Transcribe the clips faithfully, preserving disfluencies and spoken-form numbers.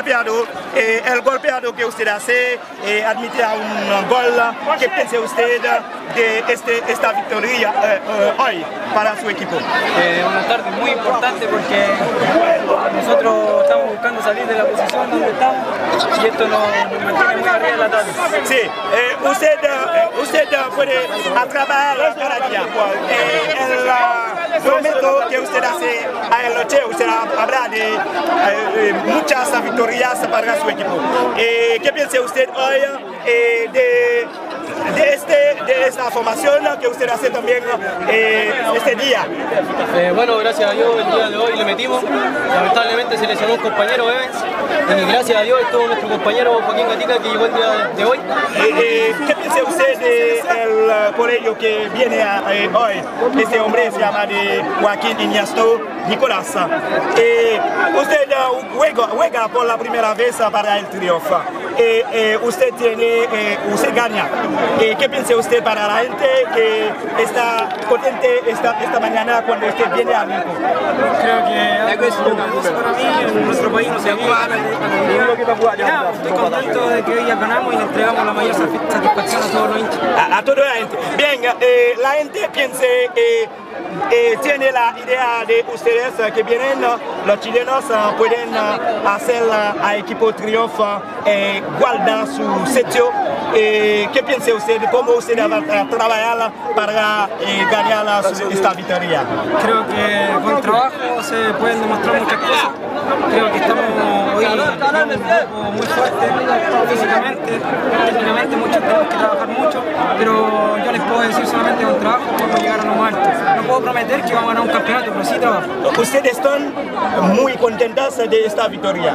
Golpeado, eh, el golpeado que usted hace, eh, admite a un gol que piense usted de este, esta victoria, eh, eh, hoy para su equipo? Eh, una tarde muy importante porque nosotros estamos buscando salir de la posición donde estamos y esto nos, nos mantiene muy arriba de la tabla. Sí, eh, usted, eh, usted puede trabajar cada día. Eh, el, ah, momento que usted hace anoche, usted ha- habla de, eh, eh, muchas victorias para su equipo. Eh, ¿qué piensa usted hoy, eh, de, de este, de esta formación que usted hace también, eh, este día? Eh, bueno, gracias a Dios el día de hoy le metimos. Lamentablemente se lesionó un compañero, Evans. Y gracias a Dios estuvo nuestro compañero Joaquín Gatica que llegó el día de hoy. Eh, eh, ¿qué piensa usted del, eh, colegio que viene a, eh, hoy? Este hombre se llama de Joaquín Ignacio Nicolás. Eh, usted, eh, juega, juega por la primera vez para el Triunfo. Eh, eh, usted tiene, eh, usted gana. Eh, ¿qué piensa usted para la gente que está contente esta, esta mañana cuando usted viene a Lugo? Creo que algo es un orgullo para mí, en nuestro país no se vive. Y nada, estoy contento de que hoy ya ganamos y le entregamos la mayor satisfacción a todos los hinchas. A, a toda la gente. Bien, eh, la gente piense, eh, eh, tiene la idea de ustedes, eh, que vienen, eh, los chilenos, eh, pueden, eh, hacer, eh, a equipo Triunfo, eh, guardar su sitio. Eh, ¿qué piensa usted? ¿Cómo usted va a trabajar para, eh, ganar la, esta victoria? Creo que con trabajo se pueden demostrar muchas cosas. Creo que estamos hoy en un grupo muy fuerte físicamente, técnicamente muchos tenemos que trabajar mucho, pero yo les puedo decir solamente con trabajo podemos llegar a lo más alto. No puedo prometer que vamos a ganar un campeonato, pero sí trabajo. Ustedes están muy contentas de esta victoria.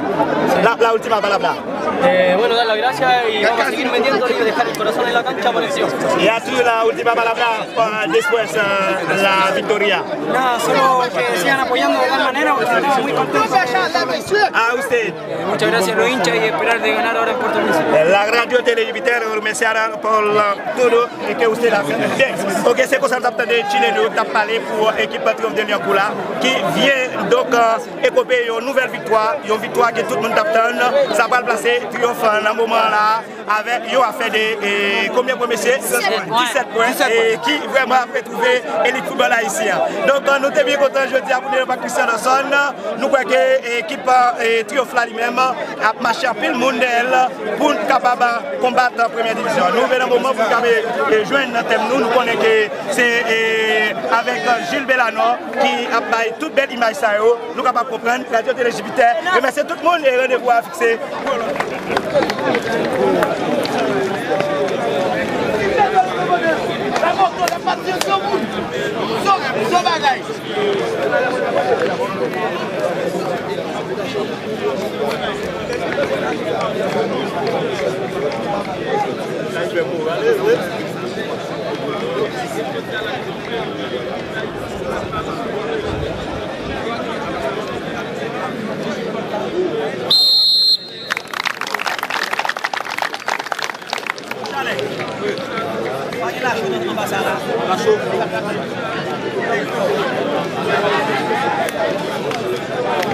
La, la última palabra. Eh, bueno, dar las gracias y vamos a seguir metiendo y dejar el corazón en la cancha por encima. Y a tú la última palabra, ah, después, ah, la victoria. Nada, solo que sigan apoyando de igual manera porque estamos muy contentos de estar ahí. A usted. Eh, muchas gracias a los hinchas y esperar de ganar ahora en Puerto Príncipe. La Radio Tele Jupiter remerciará por, ah, todo lo que usted hace. Bien, ok, se konsa n t ap tande Chileno yo t ap pale pou ekip Triyonf de Lyankou la, ki vyen donk, ah, ekope yon nouvèl viktwa, yon viktwa ke tout moun t ap tann. Sa pral plase Triyonf nan moman la avèk yon afè de, eh, konbyen pwen, mesye? Disèt pwen. Disèt pwen, eh, ki vrèman ap retwouve elit foutbòl ayisyen an. Donk, nou te byen kontan jodi a pou nou pa Christian Dawson. Nou kwè ke ekip, eh, Triyonf la li menm ap mache anpil moun dèyè l pou n kapab konbat premyè divizyon. Nou rive nan moman pou n kapab, eh, jwenn nan tèm nou. Nou konnen ke se, eh, avèk Gilles Belanor ki ap bay tout bèl imaj sa yo. Nou kapab konprann, Radio Tele Jupiter remèsye tout moun e randevou a fikse pou yon lòt.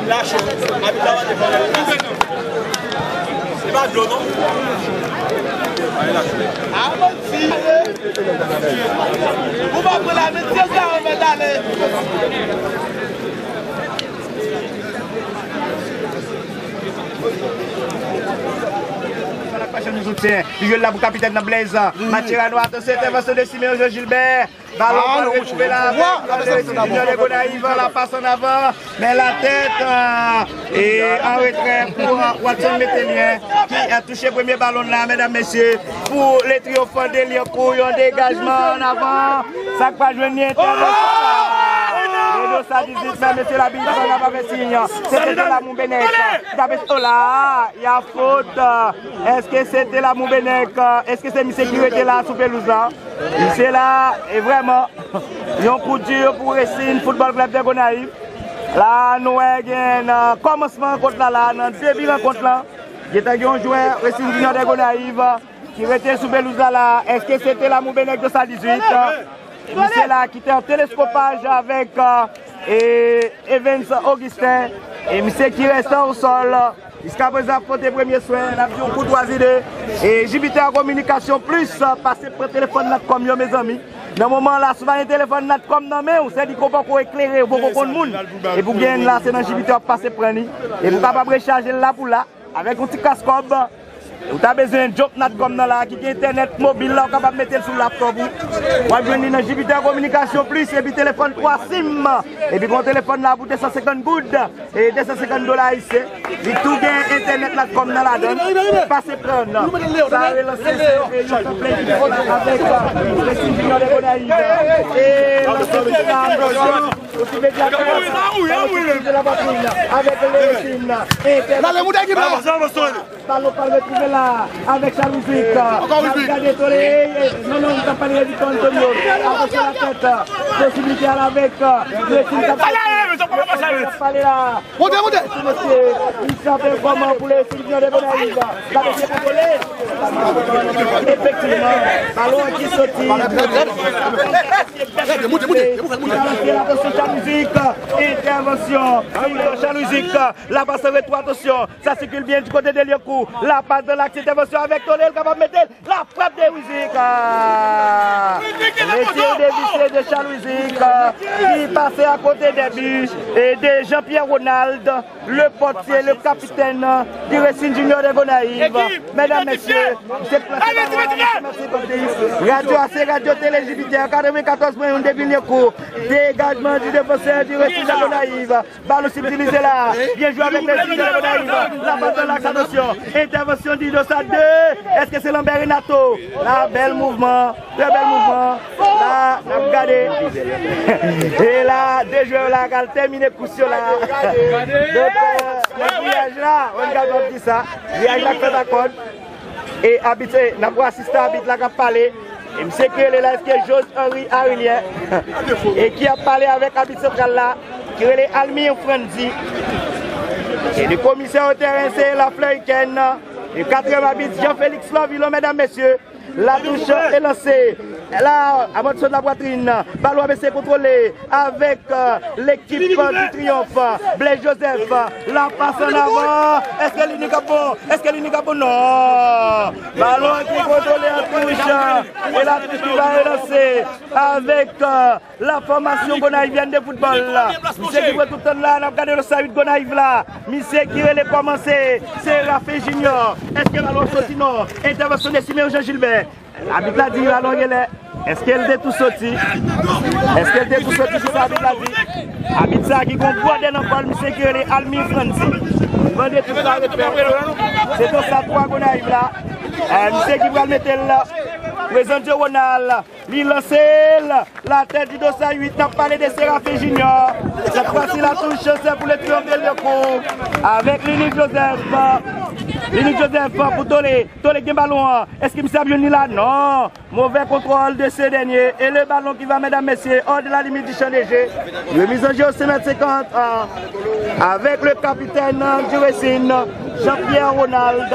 Lacho. Abit la pa defann. Se pa dlo, non? Ou pa pran la, men se sa ou mèt ale. Li jwe la pou kapitèn nan Blaise. Macherano, atansyon, entèvansyon de Simeon Jean Gilbert. Balon pral retwouve la avèk Junior de Gonayiv, la pas an avan, men la tèt, euh, e an retrè pou, euh, Watson Metelien, ki, euh, touche premye balon la, medam, mesye, pou le Triyonf de Lyankou, yon degajman an avan, sa k pa jwenn li entèvansyon. Redo sa dizuit, men mesye, labit pa ka fè siy. Se te Telamou Benèk ki t ap, o la, y a fot. Èske se Telamou Benèk? Èske se misye ki rete la sou pelouz la? Misye la, e vrèman, yon kou di pou Racing Football Club de Gonayiv. La, nou wè gen nan kòmansman rankont la, la, nan debi rankont la, gentan gen yon jwè Racing Junior de Gonayiv ki rete sou pelouz la, la. Èske se Telamou Benèk de sa dizuit? Misye la ki te an teleskopaj avèk, e, Evens Augustin. E misye ki rete o sòl. Jiskaprezan ap pote premye swen, n ap di yon koutwazi de e Jupiter Communication Plus, pase pran telefòn Natcom yo, mezanmi. Nan moman la, si w pa gen telefòn Natcom nan men w, se di ke w poko eklere, w poko konn moun. Epi w gen l la, se nan Jupiter w ap pase pran li. Epi w kapab rechaje l la pou la, avèk yon ti kas kòb. Ou ta bezwen jump Natcom nan la, ki gen entènèt mobil la, ou kapab mete l sou laptop ou. W ap jwenn li nan Jupiter Communication Plus, epi telefòn twa sim. Epi gen yon telefòn la pou de san senkant goud, e de san senkant dola ayisyen. Li tou gen entènèt Natcom nan ladan l. Pase pran. Sa relanse se, e, yon konplè ki fèt avèk, e, Racing Junior de Gonayiv. E, Osi medya ki pase, ballon ki touche la pwatrin avèk Leosin. Entèvansyon. Ballon pral retwouve la avèk Charles Rizwick. N ap gade Tole. Non, non, li t ap pale de Victor Antonio. Atansyon latèt. Posiblite al avèk Leosin k ap pale la. Monte, monte. Mesye, li frape kòman pou Leosin ki nan de Gonayiv. Gade se kontwole. Efektivman, ballon an ki soti. Monte, monte, monte. Li balanse l, atansyon, Charles Rizwick. Entèvansyon. Charles Rizwick. La passe en retour, attention. Ça circule bien du côté de Liancourt. La passe dans l'axe, intervention avec Tole, li kapab mete l. La frappe de Rizwick. Le tir dévié de Charles Rizwick, ki pase akote de bi e de Jean-Pierre Ronald. Le pòtye, le kapitèn di Racing Junior de Gonayiv. Medam, mesye, se plase ballon an nan semèt senkant. Radyo a se Radyo Tele Jupiter, katrevenkatòz pwen yonn depi Liancourt. Dégagement du défenseur du Racing de Gonayiv. Ballon sibtilize la. Byen jwe avèk Racing de Gonayiv. La passe dans l'axe, attention. Intervention di Dosa de. Èske se Lambert Renato? La, bèl mouvman. Trè bèl mouvman. La, n ap gade. E la, de jwè yo la k al tèmine kous yo la. Donk, euh, nan griyaj la, Juan Galvan di sa. Griyaj la k fèt a kòd. E abit, e, n ap wè asistan abit la k ap pale. E misye ki rele la, èske Jose Henry Arilien? E ki ap pale avèk abit santral la, ki rele Almir Frandy. E le komisè o tèren, se Lafleur Iken. E katriyèm abit, Jean Félix Lovilo, medam, mesye. La touche est lancée. La, a mòd sot la pwatrin. Ballon ap eseye kontwole avèk, euh, lekip, euh, di Triyonf. Blaise Joseph, la passe en avant. Èske li ni k ap bon? Èske li ni k ap bon? Non. Ballon ki kontwole an touche. E la touche ki va relanse avèk, euh, la formation gonayivyèn de football. Misye ki pran tout tan la, n ap gade le sa uit Gonayiv la. Misye ki rele kòmanse, se Rafe Junior. Èske ballon ap soti? Non. Entèvansyon de Simeon Jean Gilbert. Abit la di ballon genlè. Èske l te tou soti? Èske l te tou soti? Se sa abit la di. Abit sa ki gon gwo dè nan kò l, misye ki rele Almir Frandy. Li mande tou sa refè. Se Dosa twa Gonayiv la. Eh, misye ki pral mete l la. Prezan Dieu Ronald. Li lanse l. La tèt di Dosa uit, n ap pale de Seraphine Junior. Cette fois-ci, la touche, c'est pour le triomphe de Liancourt. Avèk Linick Joseph. Linick Joseph pou Tole. Tole gen ballon an. Èske misye ap jwenn li la? Non. Mauvais contrôle de ce dernier. Et le ballon qui va, mesdames, messieurs, hors de la limite du champ de jeu. Remise en jeu au cinq mètres cinquante, euh, avec le capitaine, euh, du Racing, Jean-Pierre Ronald.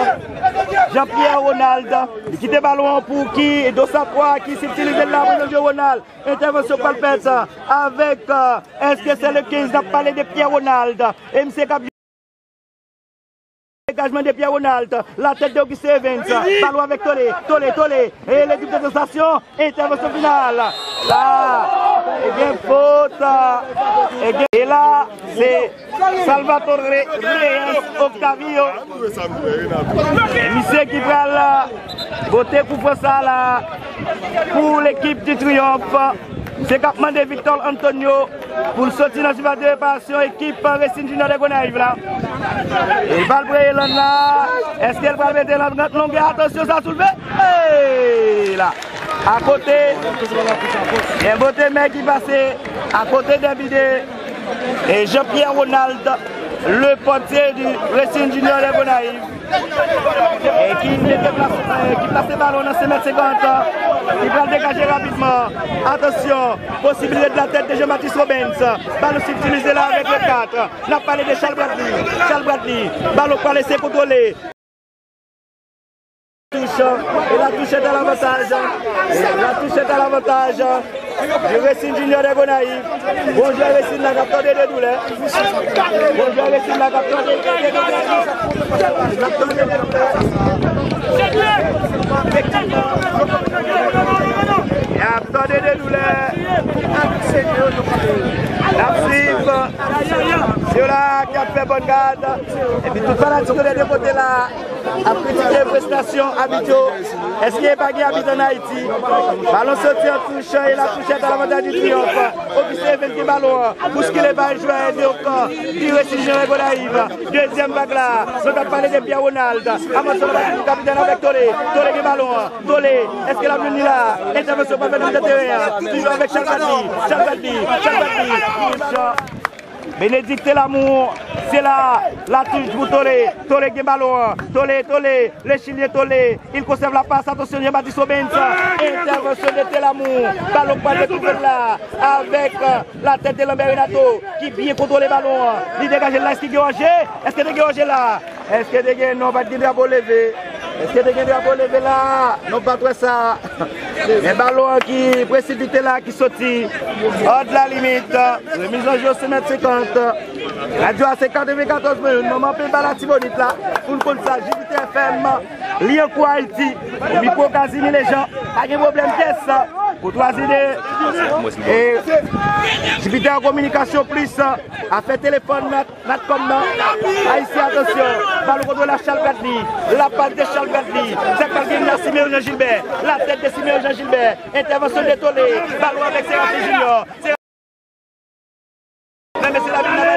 Jean-Pierre Ronald. Li kite ballon an pou ki Dosa twa ki sibtilize l la, prezan Dieu Ronald. Entèvansyon pral fèt avèk, euh, èske se le kenz? N ap pale de Pierre Ronald. E misye k ap dégagement de Pierre Ronald. La tête de Auguste Evans. Ballon avec Tole. Tole, Tole. Et l'équipe de sensation. Intervention finale. La. Ebyen, fot. Ebyen, e la, se Salvatore Reyes Octavio. Misye ki pral bote kout pwen sa la pou lekip di Triyonf. Misye k ap mande Victor Antonio pou l soti nan sifas de reparasyon ekip Racing Junior de Gonayiv la. E l pral preye lann la. Èske l pral mete lann longè? Atansyon, sa soulve. Hey, la. Akote, gen bote men ki pase akote de bi de e Jean-Pierre Ronald, le portier du Racing Junior de Gonayiv. E ki mete plas, e ki plase balon nan senk mèt senkant, ki pral degaje rapidman. Atansyon, posiblite de la tèt de Jean-Baptiste Robens. Balon sibtilize la avèk le kat. N ap pale de Charles Bradley. Charles Bradley. Balon pral eseye kontwole. Touche, e la touche dans l'avantage. La touche dans l'avantage. Di Racing Junior de Gonayiv. Bon jwè Racing la k ap tòde de doulè. Bon jwè Racing la k ap tòde de doulè. L ap tòde de doulè. L ap tòde de doulè. N ap swiv. Sila ki ap fè bòn gad. Epi tout fanatik yo de de kote la. Ap kritike prestasyon abit yo. Èske pa gen abit ann Ayiti? Balon soti an touch e la touche a lavantaj di Triyonf. Ofisye Evens gen balon an. Bouskile pa jwè de kan. Tire si Jean Gonayiv. Dezyèm vag la. Nou t ap pale de Pierre Ronald. Avanse l pou kapitèn avèk Tole. Tole gen balon an. Tole. Èske l ap jwenn li la? Entèvansyon pa fèt nan mitan teren an. Toujou avèk Charles Bradley. Charles Bradley. Charles Bradley. Benedict Telamour, se la, la touche pou Tole. Tole gen balon an. Tole, Tole, le Chilien Tole. Il conserve la passe, attention, Jean-Baptiste Robens. Intervention de Telamour. Ballon pou al retwouve la avèk, euh, la tèt de Lambert Renato ki byen kontwole balon an. Li degaje l la, èske gen danje? Èske te gen danje la? Èske te gen, non, pa t gen drapo leve. Èske te gen drapo leve la? Non, pa t wè sa. Men balon an ki presipite la, ki soti hors de la limite. Remiz an jwe sou mèt senkant. Radyo a se katrevenkatòz pwen youn. Manman pe bal Atibonit la. Pou n konn sa, Jupiter F M, li an kou Ayiti. Mikwo Kazimi Lejan. Pa gen pwoblèm pyès. Koutwazi de. E Jupiter Kominikasyon Plis. Afè telefòn nan. Natcom nan. Ayisyen, atansyon. Balon kontwole a Charles Bradley. La pas de Charles Bradley. Sa k pral gen nan Simeon Jean Gilbert. La tèt de Simeon Jean Gilbert. Entèvansyon de Tole. Balon avèk Serafin Junior. Mesye, la vin nan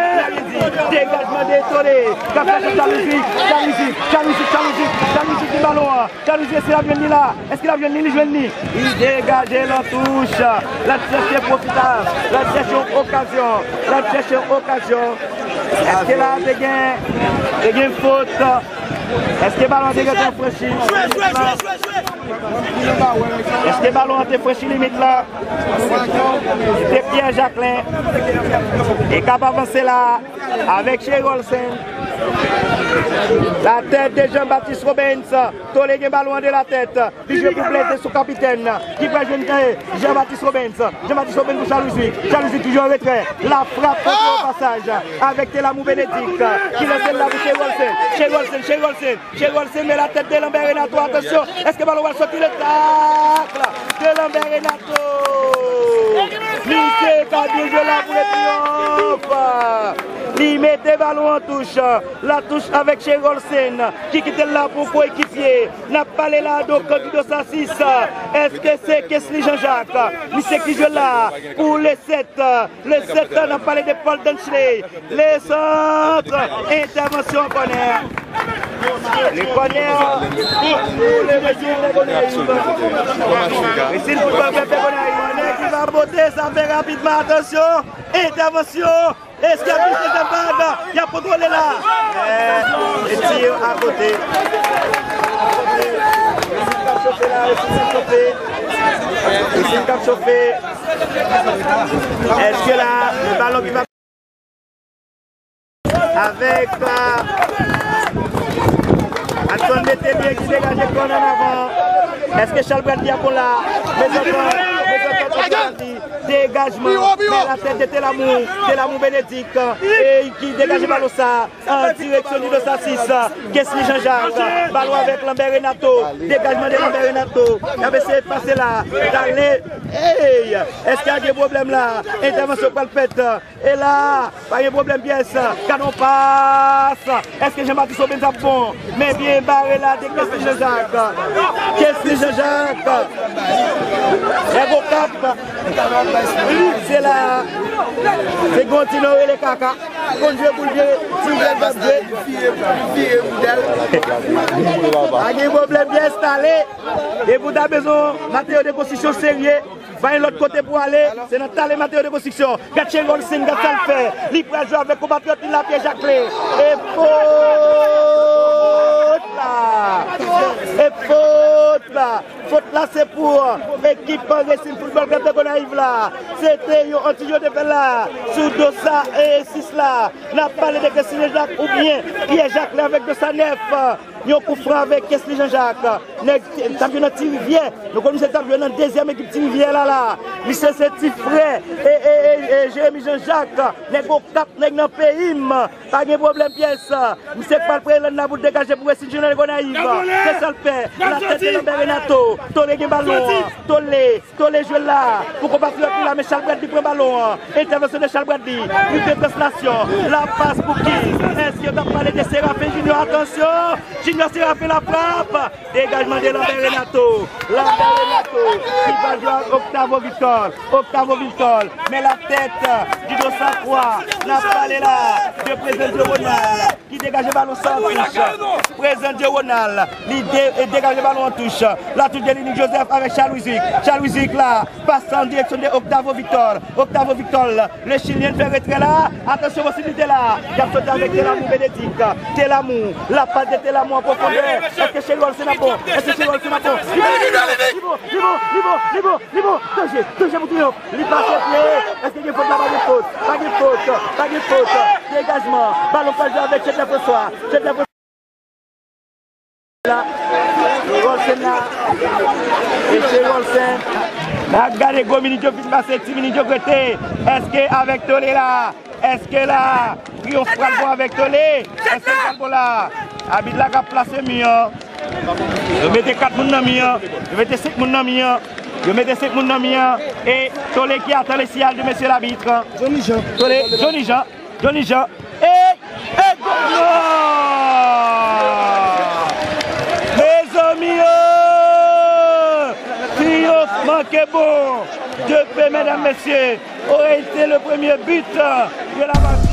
Degajman de Tole. K ap chache Chalouzik. Chalouzik. Chalouzik. Chalouzik. Chalouzik di balon an. Chalouzik, èske l ap jwenn li la? Èske l ap jwenn li? Li jwenn li. Li degaje l an touch. L ap chèche pwofita. L ap chèche yon okazyon. L ap chèche yon okazyon. Èske la te gen, te gen fot? Èske balon te gentan franchi limit la? Èske balon an te franchi limit la? Se Pierre Jacquelin. E k ap avanse la. Avèk Chery Olsen. La tèt de Jean-Baptiste Robens. Tole gen balon an de la tèt. Li jwe pou Blaise sou kapitèn. Ki pral jwenn Jean-Baptiste Robens. Jean-Baptiste Robens pou Chalouzik. Chalouzik toujou an retrè. La frap kontre o pasaj. Avèk Telamou Benedict. Ki lanse l la pou Chery Olsen. Chery Olsen, Chery Olsen. Chery Olsen met la tête de Lambert Renato. Atansyon, èske balon pral soti? Le tacle de Lambert Renato. Misye ka byen jwe la pou le Triyonf. Li mete balon an touch. La touch avèk Chery Olsen ki kite l la pou koekipye. N ap pale la de Candido Sacis. Èske se Kesly Jean Jacques? Misye ki jwe la pou le sèt. Le sèt, n ap pale de Paul Danchley. Le centre, entèvansyon kònè. Le kònè pou le Racing de Gonayiv. Racing Football Club de Gonayiv. Kònè ki va pote, sa fè rapidman, atansyon. Entèvansyon. Èske ap gen dezyèm vag? Y ap kontwole la. E tir akote. Racing k ap chofe la, Racing k ap chofe. Racing k ap chofe. Èske la, le balon ki va avèk, euh, Adson Métellier ki degaje kòn an avan. Èske Charles Bradley ap bon la? Mezanfan, mezanfan, Charles Bradley. Dégagement. Mè la tête de Telamou. Telamou Bénédicte. E ki degaje balon sa an direksyon Nido Sacis. Kesly Jean Jacques. Balon avèk Lambert Renato. Dégagement de Lambert Renato. Y ap eseye pase la. Talè. Hey! Èske a gen pwoblèm la? Entèvansyon pral fèt. E la, pa gen pwoblèm pyès. Gade yon pas. Èske Jean Baptiste Obens ap bon? Men byen bare la de Kesly Jean Jacques. Kesly Jean Jacques. Nèg Okap. Se la. Se gon ti non rele kaka. Konn jwe boul vye, ti vye l ap jwe. Pa gen pwoblèm pyès, talè. Depi w ta bezwen materyal de konstriksyon serye, pa gen lòt kote pou ale, se nan Talè Materyal de Konstriksyon. Gad Cherry Olsen, gad sa l fè. Li pral jwe avèk konpatriyòt li la, Pierre Jacquelin. E fot la. E fot la. Fot la se pou ekip Racing Football Club de Gonayiv la. Se te yon anti yo te fè la. Sou do sa e sis la. N ap pale de Kesly Jean Jacques oubyen Pierre Jacquelin avèk do sa nèf. Yon kout fran avèk Kesly Jean Jacques. Nèg t ap jwe nan Ti Rivyè. Nou konn misye t ap jwe nan dezyèm ekip Ti Rivyè la la. Misye se ti frè e, e, e, e Jeremi Jean Jacques. Nèg Okap, nèg nan peyi m. Pa gen pwoblèm pyès. Misye k pral pran elan nan pou l degaje pou Western Junior Gonayiv. Se sa l fè. Latèt de Lambert Renato. Tole gen balon an. Tole. Tole jwe la pou konpatriyòt li la, men Charles Bradley pran balon an. Entèvansyon de Charles Bradley. Li fè translasyon. La pas pou ki? Èske yo t ap pale de Séraphin Junior? Atansyon! Junior Séraphin la frap! Degajman de Lambert Renato. Lambert Renato ki va jwe ak Octavo Victor. Octavo Victor. Men la tèt di Dos San Twa. N ap pale la de Prezan Dio Ronald. Ki degaje balon sa an touch. Prezan Dio Ronald, li de, e degaje balon an touch. La touch de Linick Joseph avèk Charles Wizik. Charles Wizik la, pase an direksyon de Octavo Victor. Octavo Victor, le Chilyen fè retrè la. Atansyon posiblite la. Y ap soti avèk Telamou Bénédicte. Telamou, la pas de Telamou an pwofondè. Èske Cheri Olsen ap bon? Èske Cheri Olsen ap bon? Li bon, li bon, li bon, li bon, li bon, li bon. Danje, danje pou Triyonf. Li pase pye. Èske gen fòt la? Pa gen fòt. Pa gen fòt. Pa gen fòt. Degajman. Balon pral jwe avèk Chedlè François. Chedlè François. La. Olsen la. E se Olsen. N ap gade gwo minit yo fin pase, ti minit yo k rete. Èske avèk Tole la? Èske la? Triyonf pral bon avèk Tole? Èske l pral bon la? Abit la k ap plase mi an. Yo mete kat moun nan mi an. Yo mete senk moun nan mi an. Yo mete senk moun nan mi an. E Tole ki atann le siyal de mesye labit. Johnny Jean. Tole, Johnny Jean. Johnny Jean. E, e, non! Mezanmi, oh! Triyonf manke bon. De pe, medam, mesye. Aurait été le premier but de la partie.